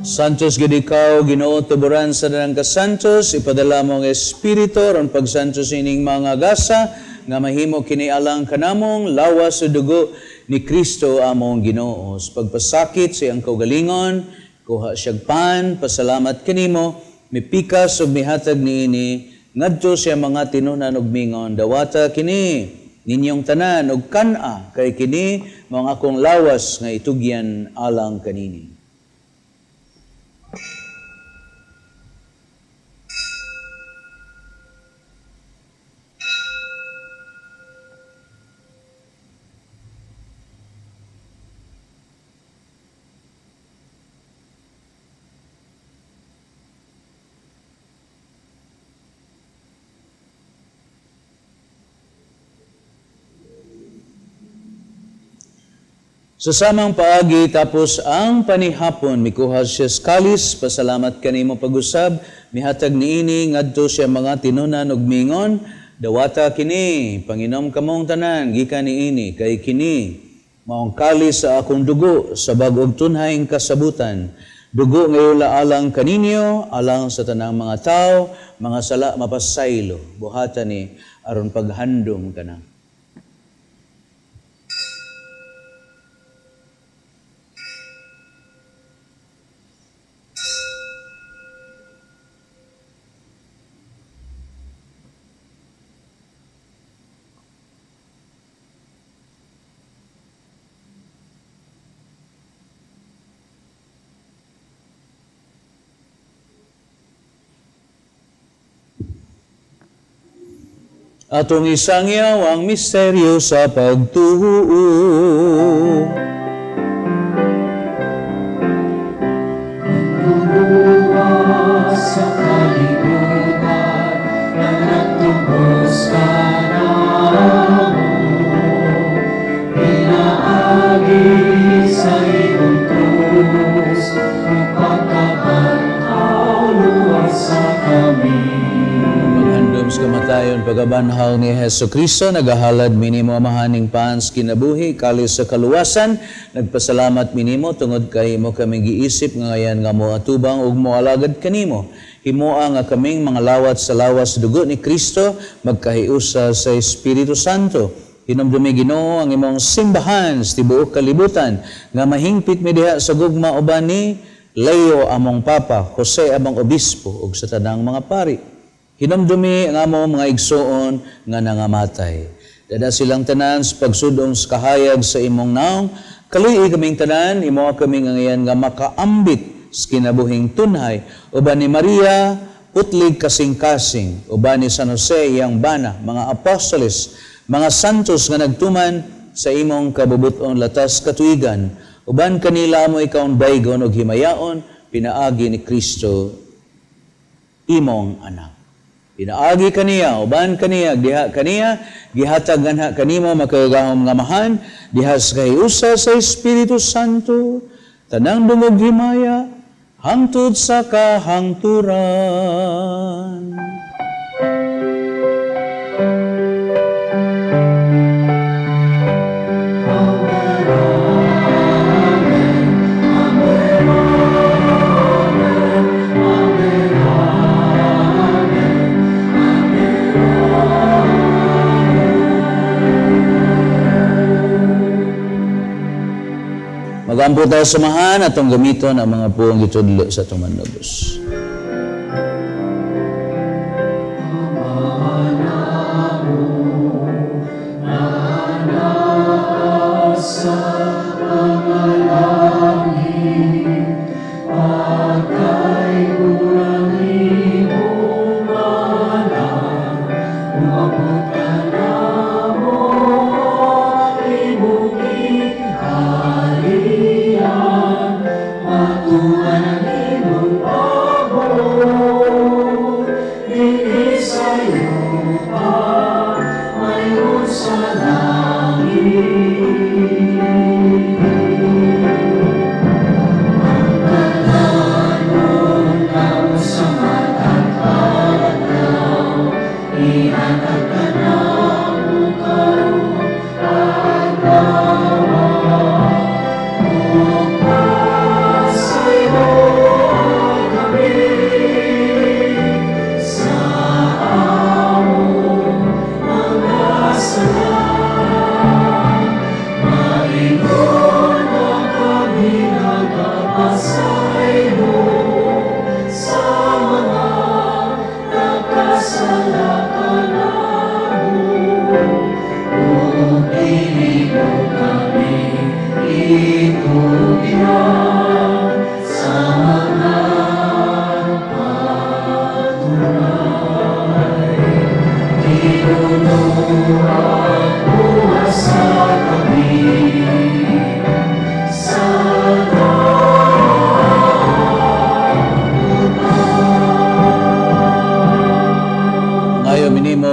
Speaker 3: Santos gid ikaw, Ginoo, tuburan sa danang kasantos, ipadala mo ang Espiritu aron pagsantos ining mga gasa nga mahimo kini alang kanamong lawas o dugo ni Kristo among Ginoo. Sa pagpasakit sa iyang kaugalingon, kuha siyag pan, pasalamat kanimo, mipikas ug mihatag niini ngadto siya mga tinunan ug mingon, dawata kini ninyong tanan ug kan-a kay kini mao ang akong lawas nga itugyan alang kanini. Sa samang paagi tapos ang panihapon, mikuha siya sa kalis, pasalamat kanimo pag-usab, mihatag niini ngadto siya mga tinunan ug mingon, dawata kini, panginom kamong tanan, gikan niini, kay kini, maong kalis sa akong dugo, sa bag-ong tunhayng kasabutan. Dugo ngayula alang kaninyo, alang sa tanang mga tao, mga sala mapasaylo, buhatan ni aron paghandom kana. Atong isangyaw ang misteryo sa pagtuo.
Speaker 7: Nagtuluwa sa kalibutan, na nagtubos ka namo, pinaagi sa imong krus, upang luwas sa kami.
Speaker 3: Paghandom sa kamatayon, pagabanhaw ni Hesus Kristo, nagahalad minimo amahaning pans kinabuhi, kalis sa kaluwasan, nagpasalamat minimo tungod kay mo kaming giisip nga ngayan nga moatubang ug moalagad kanimo. Himoa nga kaming mga lawat sa lawas dugo ni Kristo, magkahiusa sa Espiritu Santo. Hinumdumi Ginoo ang imong simbahan sa tibuok kalibutan, nga mahingpit mi diha sa gugma uban ni Leo among Papa, Jose among Obispo ug sa tanang mga pari. Hinumdumi ang among mga igsoon nga nangamatay. Dada silang tanan sa pagsudong sa kahayag sa imong naong, kaluy kaming tanan, imo kaming angayan nga makaambit sa kinabuhing tunhay, uban ni Maria, putlig kasing-kasing, uban ni San Jose, iyang bana, mga apostoles, mga santos nga nagtuman sa imong kabubuton latas katuigan, uban kanila mo ikaw daygon og himayaon, pinaagi ni Kristo, imong anak. Pinaagi kaniya, uban kaniya, diha kaniya, gihatag ganha kanimo makagagahom nga amahan, diha sa kahiusa sa Espiritu Santo, tanang dungog himaya, hangtod sa kahangturan. Magampo tayo samahan atong gamiton ang mga puong gitudlo sa atong manlobos.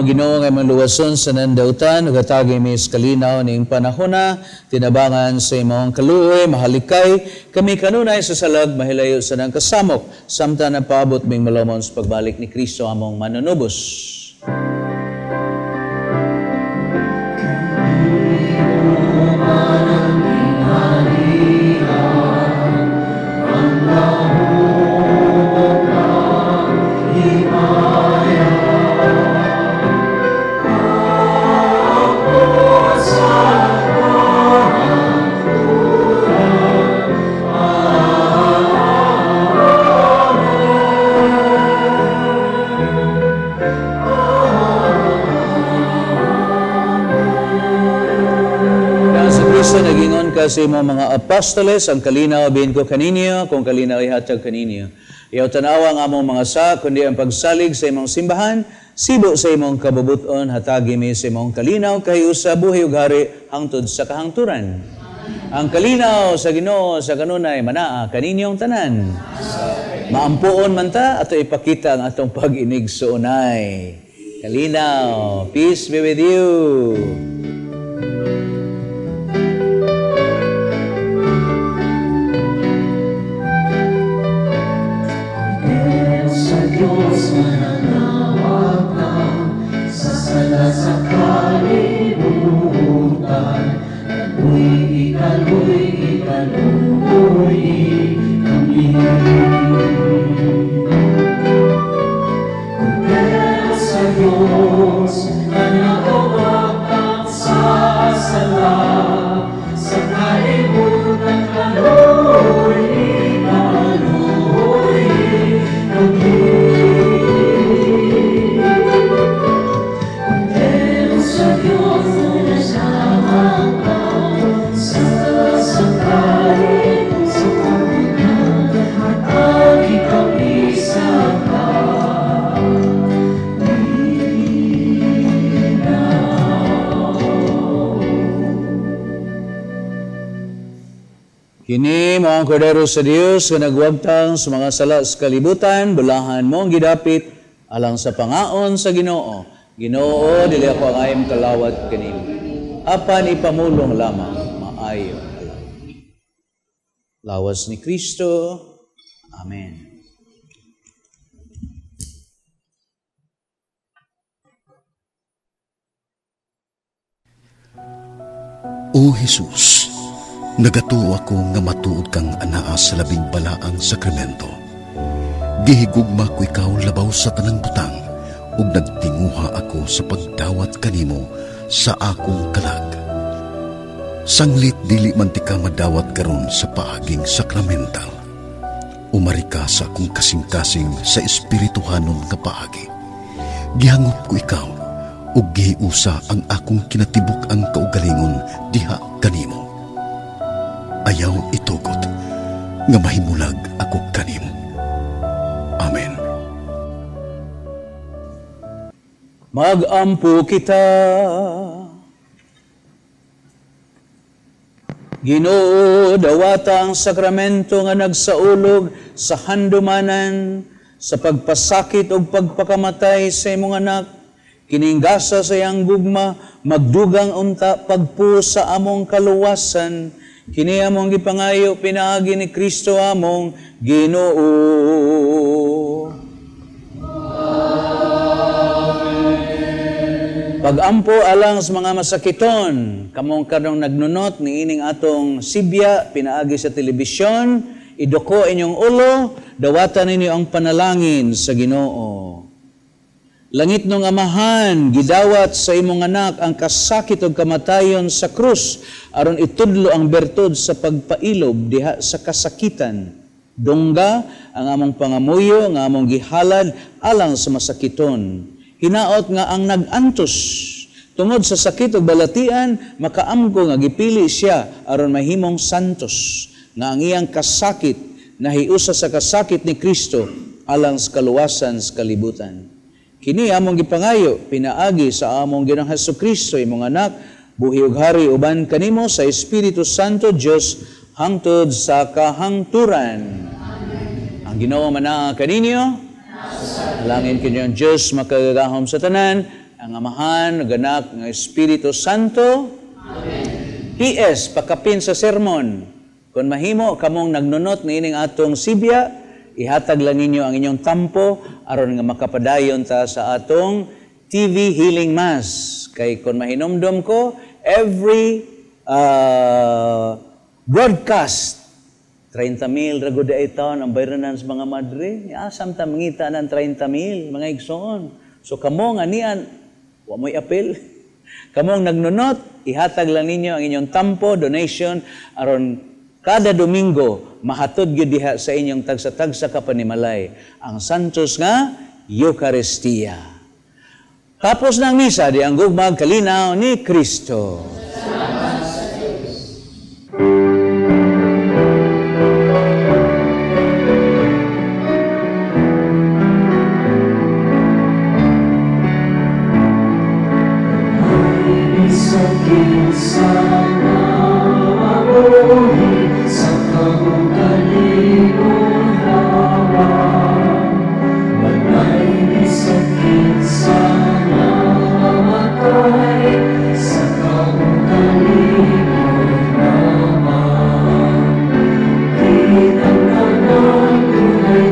Speaker 3: Ginoo nga maluwason sa nandautan ug hatagi mi sa kalinaw ning panahona tinabangan sa imong kaluoy mahalikay kami kanunay sa salag mahilayo sa nang kasamok samtang napaabot ming malomon sa pagbalik ni Kristo among manunubos. Sa imong mga apostoles, ang kalinaw bihin ko kaninyo, kung kalinaw ihatag kaninyo. Iyaw tanawa ang among mga sa, kundi ang pagsalig sa imong simbahan, sibo sa imong kabubuton, hatagi mi sa imong kalinaw, kahiusa buhi ug hari, hangtod sa kahangturan. Ang kalinaw sa Ginoo sa kanunay manaa kaninyong tanan. Maampuon man ta ato ipakita ang atong pag-inig suunay. Kalinaw, peace be with you.
Speaker 7: Diyos mananawag na sa sala sa kalibutan. Kaluy, ikaluy, ikaluy kami. Kung sa Diyos mananawag ang sa sala sa kalibutan, kaluy, ikaluy kami.
Speaker 3: Kini mo ang kordero sa Dios nga nagwagtang sa mga sala sa kalibutan, bulahan mong gidapit alang sa pangaon sa Ginoo. Ginoo, dili ako ang ayong kalawat kanimo. Apan ipamulong lamang maayo alang. Lawas ni Kristo. Amen.
Speaker 1: O Jesus, nagatuo ako nga matuod kang anaa sa labing balaang sakramento. Gihigugma ko ikaw labaw sa tanang butang ug nagtinguha ako sa pagdawat kanimo sa akong kalag. Sanglit dili man tika madawat karon sa paaging sakramental. Umari ka sa akong kasing-kasing sa espirituhanon nga paagi. Gihangop ko ikaw ug gihiusa ang akong kinatibuk-ang kaugalingon diha kanimo. Ayaw itugot nga mahimulag ako kanimo. Amen.
Speaker 3: Magampo kita. Ginoo, dawata ang sakramento nga nagsaulog sa handumanan, sa pagpasakit ug pagpakamatay sa imong anak, kining gasa sa iyang gugma, magdugang unta pagpu sa among kaluwasan, kini among gipangayo pinaagi ni Kristo among Ginoo. Pagampo alang sa mga masakiton, kamong karong nagnunot niining atong sibya pinaagi sa telebisyon, iduko inyong ulo, dawatan ninyo ang panalangin sa Ginoo. Langit nung Amahan, gidawat sa imong anak ang kasakit ug kamatayon sa krus, aron itudlo ang bertud sa pagpailob diha sa kasakitan. Dungga ang among pangamuyo nga among gihalad alang sa masakiton. Hinaot nga ang nag-antos tungod sa sakit ug balatian, makaamgo nga gipili siya aron mahimong santos, nga ang iyang kasakit nahiusa sa kasakit ni Kristo alang sa kaluwasan sa kalibutan. Kini among gipangayo pinaagi sa among Ginoong Hesukristo, imong anak, buhi ug hari uban kanimo sa Espiritu Santo Dios hangtod sa kahangturan. Amen. Ang Ginoo manaa kaninyo. Alangin kinyo ang Diyos makagagahom sa tanan, ang Amahan, ang Anak, ang Espiritu Santo. Amen. P.S. Pakapin sa sermon. Kung mahimo, kamong nagnunot niining atong sibya, ihatag lang ninyo ang inyong tampo, aron nga makapadayon ta sa atong TV Healing Mass. Kay kung mahinomdom ko, every broadcast, 30,000 ragod ay taon ang bayranan sa mga madre. Asam ta mangita ng 30,000 mga igsoon. So kamo nga nian, wa mo'y apel. Kamong nagnunot, ihatag lang ninyo ang inyong tampo, donation, aron kada Domingo mahatod gyud diha sa inyong tagsa-tagsa ka panimalay ang Santos nga Eucharistia. Tapos ng misa, di ang gugmag kalinaw ni Kristo.
Speaker 7: Salamat sa Diyos. Sakit sa mabuhi sa kaugalingon hawa, walay sakit sa namatay sa kaugalingon naman. Kitang tanan dunay